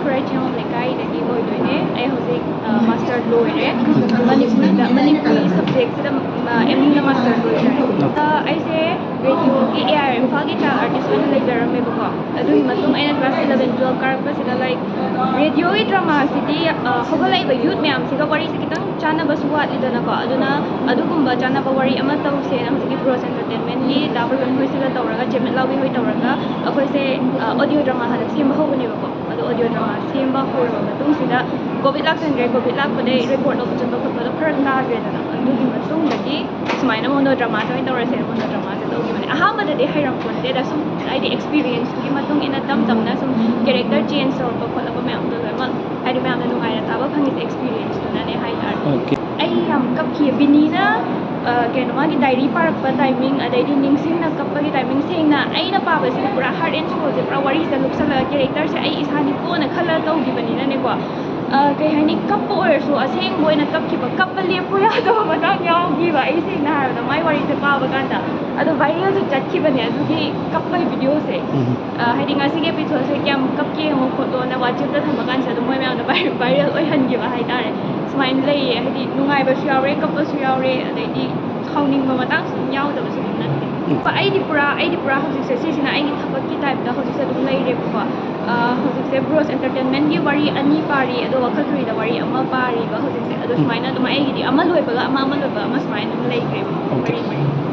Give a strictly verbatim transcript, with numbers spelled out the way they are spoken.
ꯈꯨꯔꯥꯏ ꯆꯤꯡꯉꯣꯝ ꯂꯩꯀꯥꯏꯗꯒꯤ ꯑꯣꯏꯗꯣꯏꯅꯦ꯫ ꯑꯩ ꯍꯧꯖꯤꯛ ꯃꯥꯁꯇꯔ ꯂꯣꯏꯔꯦ꯫ ꯃꯅꯤꯄꯨꯔꯤꯗ, ꯃꯅꯤꯄꯨꯔꯤ ꯁꯕꯖꯦꯛꯁꯤꯗ ꯑꯦꯝ ꯌꯨꯗ ꯃꯥꯁꯇꯔ ꯂꯣꯏꯔꯦ꯫ ꯑꯩꯁꯦ ꯔꯦꯗꯤꯑꯣꯒꯤ ꯑꯦ ꯑꯥꯏ ꯑꯥꯔ ꯏꯝꯐꯥꯜꯒꯤ ꯆꯥꯏꯜ ꯑꯥꯔꯇꯤꯁ ꯑꯣꯏꯅ ꯂꯩꯖꯔꯝꯃꯦꯕꯀꯣ꯫ ꯑꯗꯨꯒꯤ ꯃꯇꯨꯡ ꯑꯩꯅ ꯀ꯭ꯂꯥꯁ ꯏꯂꯚꯦꯟ ꯇꯨꯋꯦꯜꯞ ꯀꯥꯔꯛꯄꯁꯤꯗ, ꯂꯥꯏꯛ, ꯔꯦꯗꯤꯑꯣꯒꯤ ꯗ꯭ꯔꯃꯥꯁꯤꯗꯤ ꯍꯧꯒꯠꯂꯛꯏꯕ ꯌꯨꯠ ꯃꯌꯥꯝꯁꯤꯒ ꯋꯥꯔꯤꯁꯦ ꯈꯤꯇꯪ ꯆꯥꯟꯅꯕꯁꯨ ꯋꯥꯠꯂꯤꯗꯅꯀꯣ꯫ ꯑꯗꯨꯅ ꯑꯗꯨꯒꯨꯝꯕ ꯆꯥꯟꯅꯕ ꯋꯥꯔꯤ ꯑꯃ ꯇꯧꯁꯦꯅ ꯍꯧꯖꯤꯛꯀꯤ ꯕ꯭ꯔꯣꯁ ꯑꯦꯟꯇꯔꯇꯦꯟꯃꯦꯟꯒꯤ ꯗꯥ ꯄ꯭ꯔꯕꯤꯟ ꯍꯣꯏꯁꯤꯒ ꯇꯧꯔꯒ, ꯆꯦꯃꯤꯠ ꯂꯥꯎꯕꯤ ꯍꯣꯏ ꯇꯧꯔꯒ ꯑꯩꯈꯣꯏꯁꯦ ꯑꯣꯗꯤꯑꯣ ꯗ꯭ꯔꯃꯥ ꯍꯥꯟꯅ ꯁꯦꯝꯕ ꯍꯧꯕꯅꯦꯕꯀꯣ꯫ ꯑꯗꯣ ꯑꯣꯗꯤꯑꯣ ꯗ꯭ꯔꯃꯥ ꯁꯦꯝꯕ ꯍꯧꯔꯕ ꯃꯇꯨꯡꯁꯤꯗ ꯀꯣꯚꯤꯗ ꯂꯥꯛꯁꯟꯈ꯭ꯔꯦ꯫ ꯀꯣꯚꯤꯗ ꯂꯥꯛꯄꯗꯒꯤ ꯔꯦꯀꯣꯔꯗ ꯂꯧꯕ ꯆꯠꯄ ꯈꯣꯠꯄꯗꯣ ꯐꯔꯛ ꯇꯥꯈ꯭ꯔꯦꯗꯅ꯫ ꯑꯗꯨꯒꯤ ꯃꯇꯨꯡꯗꯒꯤ ꯁꯨꯃꯥꯏꯅ ꯃꯣꯅꯣ ꯗ꯭ꯔꯃꯥꯁꯦ ꯑꯣꯏꯅ ꯇꯧꯔꯁꯦ, ꯃꯣꯅꯣ ꯗ꯭ꯔꯃꯥꯁꯦ ꯇꯧꯈꯤꯕꯅꯦ꯫ ꯑꯍꯥꯟꯕꯗꯗꯤ ꯍꯩꯔꯝꯄꯣꯟꯇꯦꯗ, ꯁꯨꯝ ꯍꯥꯏꯗꯤ ꯑꯦꯛꯁꯄꯤꯔꯤꯌꯦꯟꯁꯇꯨꯒꯤ ꯃꯇꯨꯡ ꯏꯟꯅ ꯇꯞ ꯇꯞꯅ ꯁꯨꯝ ꯀꯦꯔꯦꯛꯇꯔ ꯆꯦꯟꯖ ꯇꯧꯔꯛꯄ ꯈꯣꯠꯂꯛꯄ ꯃꯌꯥꯝꯗꯣ ꯂꯣꯏꯅꯃꯛ ꯍꯥꯏꯗꯤ ꯃꯌꯥꯝꯅ ꯅꯨꯡꯉꯥꯏꯅ ꯇꯥꯕ ꯐꯪꯉꯤꯁꯦ ꯑꯦꯛꯁꯄꯤꯔꯤꯌꯦꯟꯁꯇꯨꯅꯅꯦ ꯍꯥꯏꯇꯥꯔꯦ꯫ Okay. ꯑꯩ ꯌꯥꯝ ꯀꯞꯈꯤ꯫ ꯕꯤꯅꯤꯅ ꯑ, ꯀꯩꯅꯣ, ꯃꯥꯒꯤ ꯗꯥꯏꯔꯤ ꯄꯥꯔꯛꯄ ꯇꯥꯏꯃꯤꯡ, ꯑꯗꯩꯗꯤ ꯅꯤꯡꯁꯤꯡꯅ ꯀꯞꯄꯒꯤ ꯇꯥꯏꯃꯤꯡ, ꯁꯦꯡꯅ ꯑꯩꯅ ꯄꯥꯕꯁꯤꯗꯤ ꯄꯨꯔꯥ ꯍꯥꯔꯠ ꯑꯦꯟ ꯁꯣꯜꯁꯦ ꯄꯨꯔꯥ ꯋꯥꯔꯤꯁꯤꯗ ꯂꯨꯞꯁꯜꯂꯒ ꯀꯦꯔꯦꯛꯇꯔꯁꯦ ꯑꯩ ꯏꯁꯥꯅꯤꯀꯣꯅ ꯈꯜꯂꯒ ꯇꯧꯈꯤꯕꯅꯤꯅꯅꯦꯀꯣ꯫ ꯑ, ꯀꯩ ꯍꯥꯏꯅꯤ, ꯀꯞꯄ ꯑꯣꯏꯔꯁꯨ ꯑꯁꯦꯡꯕ ꯑꯣꯏꯅ ꯀꯞꯈꯤꯕ, ꯀꯞꯄ ꯂꯦꯞꯄꯨ ꯌꯥꯗꯕ ꯃꯇꯥꯡ ꯌꯥꯎꯈꯤꯕ ꯑꯩ, ꯁꯦꯡꯅ ꯍꯥꯏꯔꯕꯗ꯫ ꯃꯥꯏ ꯋꯥꯔꯤꯁꯦ ꯄꯥꯕ ꯀꯥꯟꯗ ꯑꯗꯣ ꯚꯥꯏꯔꯦꯜꯁꯨ ꯆꯠꯈꯤꯕꯅꯦ ꯑꯗꯨꯒꯤ ꯀꯞꯄꯒꯤ ꯚꯤꯗꯤꯑꯣꯁꯦ꯫ ꯎꯝ. ꯑ, ꯍꯥꯏꯗꯤ ꯉꯁꯤꯒꯤ ꯑꯦꯄꯤꯁꯣꯗꯁꯦ ꯀꯌꯥꯝ ꯀꯞꯀꯦ ꯌꯦꯡꯉꯣ ꯈꯣꯠꯂꯣꯅ ꯋꯥꯆꯦꯞꯇ ꯊꯝꯕ ꯀꯥꯟꯁꯤꯗ ꯑꯗꯨꯝ ꯃꯣꯏ ꯃꯌꯥꯝꯗꯣ ꯚꯥꯏ-, ꯚꯥꯏꯔꯦꯜ ꯑꯣꯏꯍꯟꯈꯤꯕ ꯍꯥꯏꯇꯥꯔꯦ꯫ ꯁꯨꯃꯥꯏꯅ ꯂꯩꯌꯦ, ꯍꯥꯏꯗꯤ ꯅꯨꯡꯉꯥꯏꯕꯁꯨ ꯌꯥꯎꯔꯦ, ꯀꯞꯄꯁꯨ ꯌꯥꯎꯔꯦ, ꯑꯗꯩꯗꯤ ꯁꯥꯎꯅꯤꯡꯕ ꯃꯇꯥꯡꯁꯨ ꯑꯗꯨꯝ ꯌꯥꯎꯗꯕꯁꯨ ꯑꯗꯨꯝ ꯅꯠꯇꯦ꯫ ꯑꯩꯗꯤ ꯄꯨꯔꯥ, ꯑꯩꯗꯤ ꯄꯨꯔꯥ ꯍꯧꯖꯤꯛꯁꯦ ꯁꯤꯁꯤꯅ ꯑꯩꯒꯤ ꯊꯕꯛꯀꯤ ꯇꯥꯏꯞꯇ ꯍꯧꯖꯤꯛꯁꯦ ꯑꯗꯨꯝ ꯂꯩꯔꯦꯕꯀꯣ꯫ ꯑ, ꯍꯧꯖꯤꯛꯁꯦ ꯕ꯭ꯔꯣꯁ ꯑꯦꯟꯇꯔꯇꯦꯟꯃꯦꯟꯒꯤ ꯋꯥꯔꯤ ꯑꯅꯤ ꯄꯥꯔꯤ, ꯑꯗꯣ ꯋꯥꯈꯜ ꯊꯣꯛꯏꯗ ꯋꯥꯔꯤ ꯑꯃ ꯄꯥꯔꯤꯕ ꯍꯧꯖꯤꯛꯁꯦ꯫ ꯑꯗꯣ ꯁꯨꯃꯥꯏꯅ ꯑꯗꯨꯝ ꯑꯩꯒꯤꯗꯤ ꯑꯃ ꯂꯣꯏꯕꯒ ꯑꯃ, ꯑꯃ ꯂꯣꯏꯕꯒ ꯑꯃ ꯁꯨꯃꯥꯏꯅ ꯑꯗꯨꯝ ꯂꯩꯈ꯭ꯔꯦꯕ꯫ Okay. ꯃꯔꯤ ꯃꯔꯤ꯫